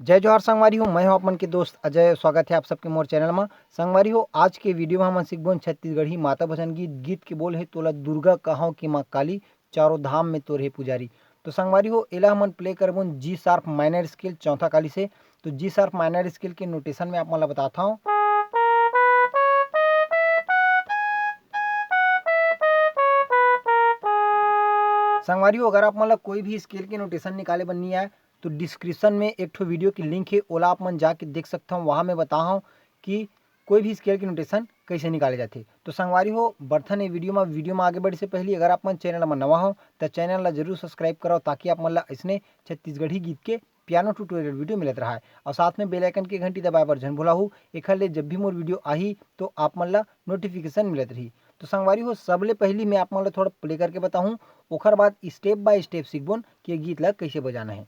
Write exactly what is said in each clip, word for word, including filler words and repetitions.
जय जोहार संगवारी हो, मैं हूं आप मन के दोस्त अजय। स्वागत है आप सबके मोर चैनल मा। संगवारी हो, आज के वीडियो में हमन सीखबोन छत्तीसगढ़ी माता भजन गीत। गीत के बोल है तोला दुर्गा कहाव के माँ काली, चारों धाम में तोर हे पुजारी। तो संगवारी हो, एला हमन प्ले करबोन जी शार्प माइनर स्केल चौथा काली से। तो जी शार्प माइनर स्केल के नोटेशन में आप मन ला बताता हूँ। संगवारी हो, अगर आप मन ला कोई भी स्केल के नोटेशन निकाले बर नहीं आए, तो डिस्क्रिप्शन में एक ठो वीडियो की लिंक है, ओला आप मन जाके देख सकता हूँ। वहाँ मैं बता हूँ कि कोई भी स्केल की नोटेशन कैसे निकाले जाते। तो संगवारी हो, बर्थन ये वीडियो में। वीडियो में आगे बढ़े से पहले अगर आप मन चैनल में नवा हो, तो चैनल ला जरूर सब्सक्राइब कराओ, ताकि आप मन ला इसने छत्तीसगढ़ी गीत के पियानो ट्यूटोरियल वीडियो मिलत रहा है। और साथ में बेल आइकन के घंटी दबाए बर झन भुलाहू, एखर ले जब भी मोर वीडियो आही, तो आप मन ला नोटिफिकेशन मिलत रही। तो संगवारी हो, सबले पहली मैं आप मन ला थोड़ा प्ले करके बताहूँ, ओखर बाद स्टेप बाय स्टेप सीखबोन कि ये गीत ला कैसे बजाना है।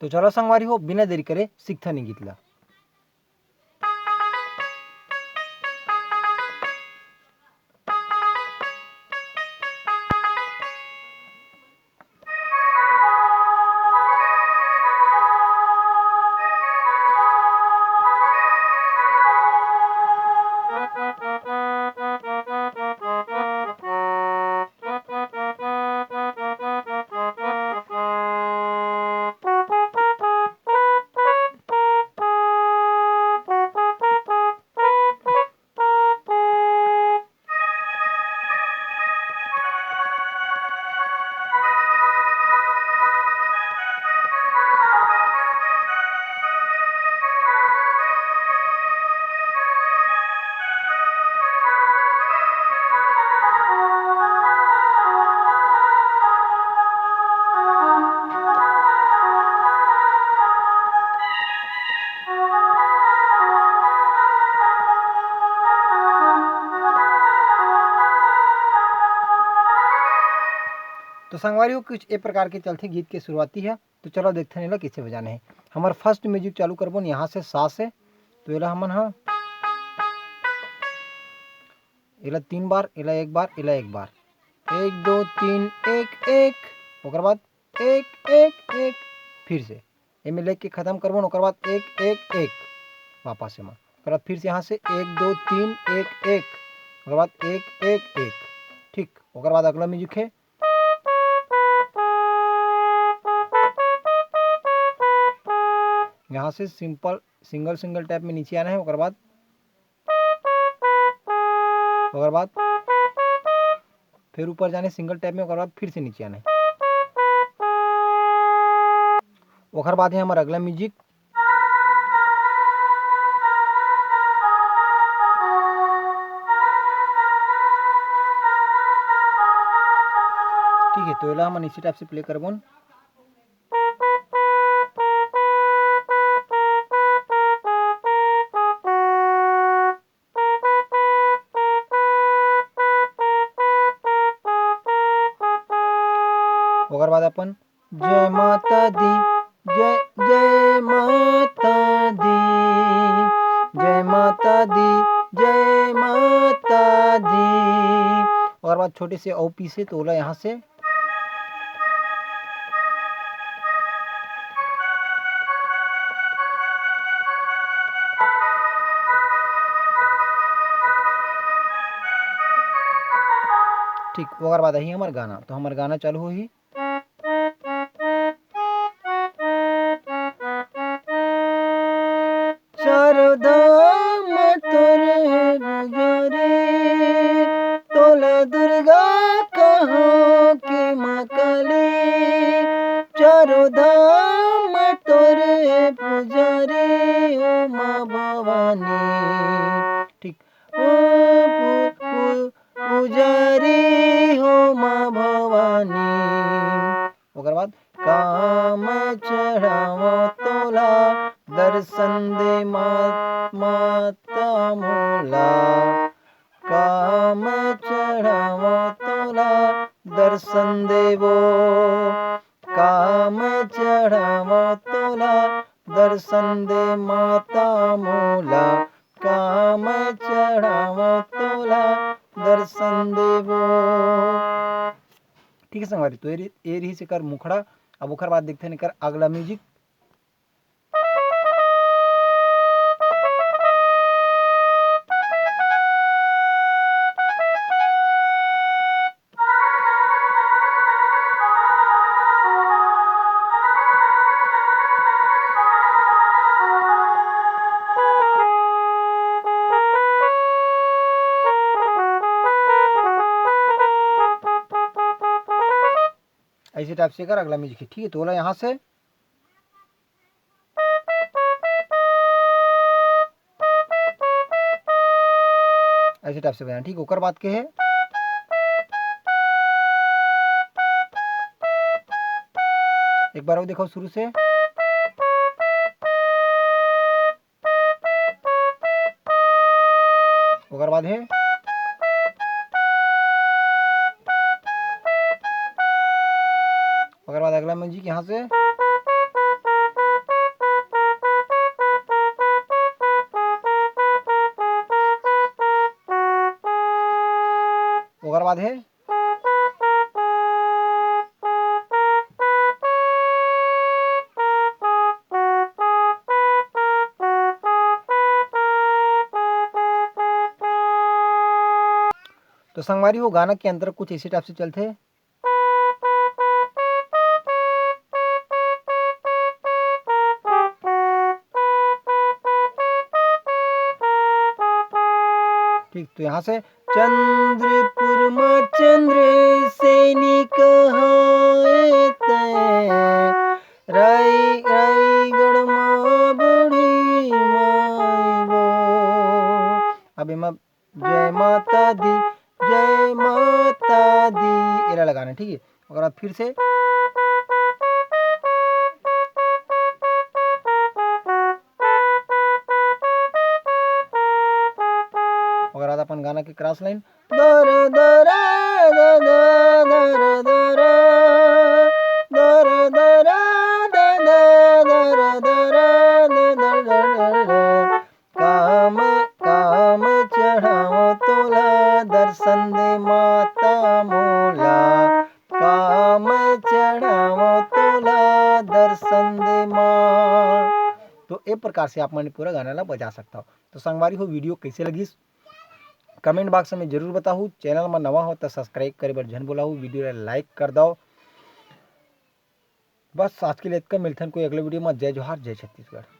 तो चलो संगवारी हो, बिना देरी करे सीखथन ये गीत ला। तो संगवारी हो, कुछ ए प्रकार के चलथे गीत के शुरुआती है। तो चलो देखते हैं एला कैसे बजाना है। हमार फर्स्ट म्यूजिक चालू करबो न यहाँ से, सा से। तो एला हमन ह, एला तीन बार, एला एक बार, एला एक बार, एक दो तीन एक एक, ओकर बाद एक एक एक, फिर से एमे लेके खत्म करबो न, ओकर बाद एक एक एक, वापस एमा, ओकर बाद फिर से यहाँ से एक दो तीन एक एक, ओकर बाद एक एक एक। ठीक, ओकर बाद अगला म्यूजिक है, यहाँ से सिंपल सिंगल सिंगल टैप में नीचे आना है, ओकर बाद, ओकर बाद फिर ऊपर जाने सिंगल टैप में, ओकर बाद फिर से नीचे आने। ओकर बाद है हमारा अगला म्यूजिक। ठीक है, तो एला हमन इसी टाइप से प्ले करबोन। ओकर बाद अपन जय माता दी, जय, जय माता दी, जय माता दी, जय माता दी। ओकर बाद छोटे से अउ पीछे तो ओला यहाँ से ठीक, ओकर बाद आही हमर गाना। तो हमर गाना चालू होही। चारों धाम तोरे पुजारी, तोला दुर्गा कहां के माँ काली। चारों धाम तोरे पुजारी, ओ माँ भवानी। ठीक। ओ पु-, पु-, पुजारी हो माँ भवानी। ओकर बाद काम चढ़ावो तोला, दर्शन दे मा-, माता मोला। काम चढ़ावो तोला, दर्शन देवो। काम चढ़ावो तोला, दर्शन दे माता मोला। काम चढ़ावो तोला, दर्शन देवो। ठीक है संगवारी, तो ये रि-, ये रहिस एकर मुखड़ा। अब ओकर बाद देखते हैं एकर अगला म्यूजिक। टाइप से कर अगला म्यूजिक है, ठीक है। तो बोला यहाँ से ऐसे टाइप से बजाना, ठीक। ओकर बाद के है, एक बार और देखो शुरू से, ओकर बाद है, ओकर बाद अगला म्यूजिक यहाँ से, ओकर बाद है, तो संगवारी हो, गाना के अंतर कुछ इसी टाइप से चलथे। ठीक, तो यहाँ से चंद्रपुर मा चंद्र सैनिक हाय तय, राई-, राईगढ़ मा बूढ़ी माई वो। अब एमा जय माता दी, जय माता दी, एला लगाना, ठीक है। ओकर बाद फिर से, ओकर बाद अपन गाना के क्रॉस लाइन, दर दर दर दर दर दर दर दर दर दर दर दर दर दर दर। काम काम चढ़ाओ तोला, दर्शन दे माता मोला, काम चढ़ाओ तोला, दर्शन दे माँ। तो ए प्रकार से आप मन पूरा गाना ला बजा सकता हो। तो संगवारी हो, वीडियो कैसे लगिस, कमेंट बॉक्स में जरूर बताहू। चैनल में नवा हो तो सब्सक्राइब करे बर झन बोलाहू, वीडियो ला लाइक कर दो। बस आज के लिए इतना, मिलथन कोई अगले वीडियो में। जय जोहार, जय छत्तीसगढ़।